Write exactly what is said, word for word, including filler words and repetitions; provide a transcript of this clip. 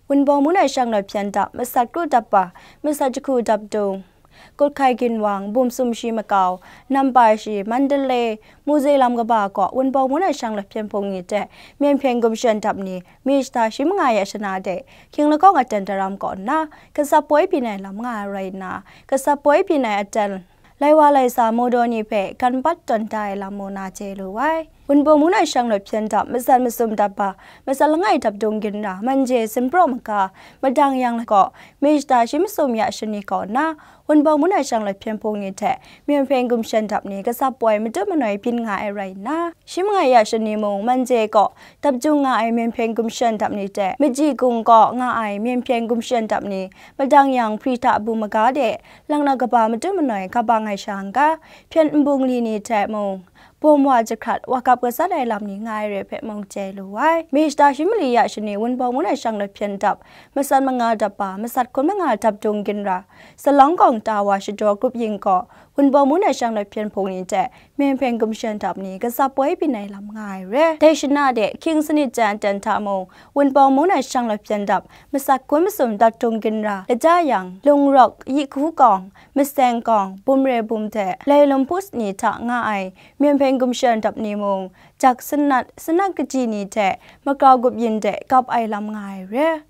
Wunpawng Mungdan Shanglawt Hpyen Dap, Masat Kru Dap Ba, Masat Jahku Dap Dung, Kutkai Ginwang, Bum Sumshi Makau, Nampa Shi, Mandalay, Muzei Lam Kaba kaw Wunpawng Mungdan Shanglawt Hpyen Hpung ni hte Myen Hpyen Gumshen Dap ni, mi shata shi manga ya shana de, Hkying Lakawng Aten Daram kaw nna, Kasap Poi byin ai lam nga ai rai nna, Kasap Poi byin ai aten, lai wa lai sa mawdaw ni hpe gan pat tawn da ai lam mung na chye lu ai. Wunpawng Mungdan Shanglawt Hpyen Dap, Masat Masum Dap Ba, Masat Langai Dap Dung Ginra, Manje Simpraw Maga, Madang Yang kaw, mi shata shi masum ya shani kaw nna, Wunpawng Mungdan Shanglawt Hpyen Hpung ni hte Myen Hpyen Gumshen Dap ni Kasap Poi matu manoi byin nga ai rai nna, shi manga ya shani mung Manje kaw dap jung nga ai Myen Hpyen Gumshen Dap ni hte, Maji Gung kaw nga ai Myen Hpyen Gumshen Dap ni, Madang Yang Hpri Hta Bu Maga de, Langna Kaba matu manoi kabang ai sha n-ga, hpyen nbung li ni hte mung, bawm wa jahkrat wa kap gasat ai lam ni nga ai re hpe mung chye lu ai. Mi shata shi mali ya shani Wunpawng Mungdan Shanglawt Hpyen Dap, Masat Manga Dap Ba, Masat Hkun Manga Dap Dung Ginra, Salawng Kawng Tawa Shadaw Grup Yin kaw, Wunpawng Mungdan Shanglawt Hpyen Hpung ni hte Myen Hpyen Gumshen Dap ni Kasap Poi byin ai lam nga ai re. Dai shana de, Hkying Sanit Jan Aten hta mung, Wunpawng Mungdan Shanglawt Hpyen Dap, Masat Hkun Masum Dap Dung Ginra, Laja Yang, Lung Rawk, Yi Hku Kawng, Maseng Kawng, Bum Re Bum hte Lai Lum Pus ni hta nga ai Myen Hpyen Gumshen Dap ni mung, Jak Sanat, Sanat Kaji ni hte Magrau Gup Yin de kap ai lam nga ai re.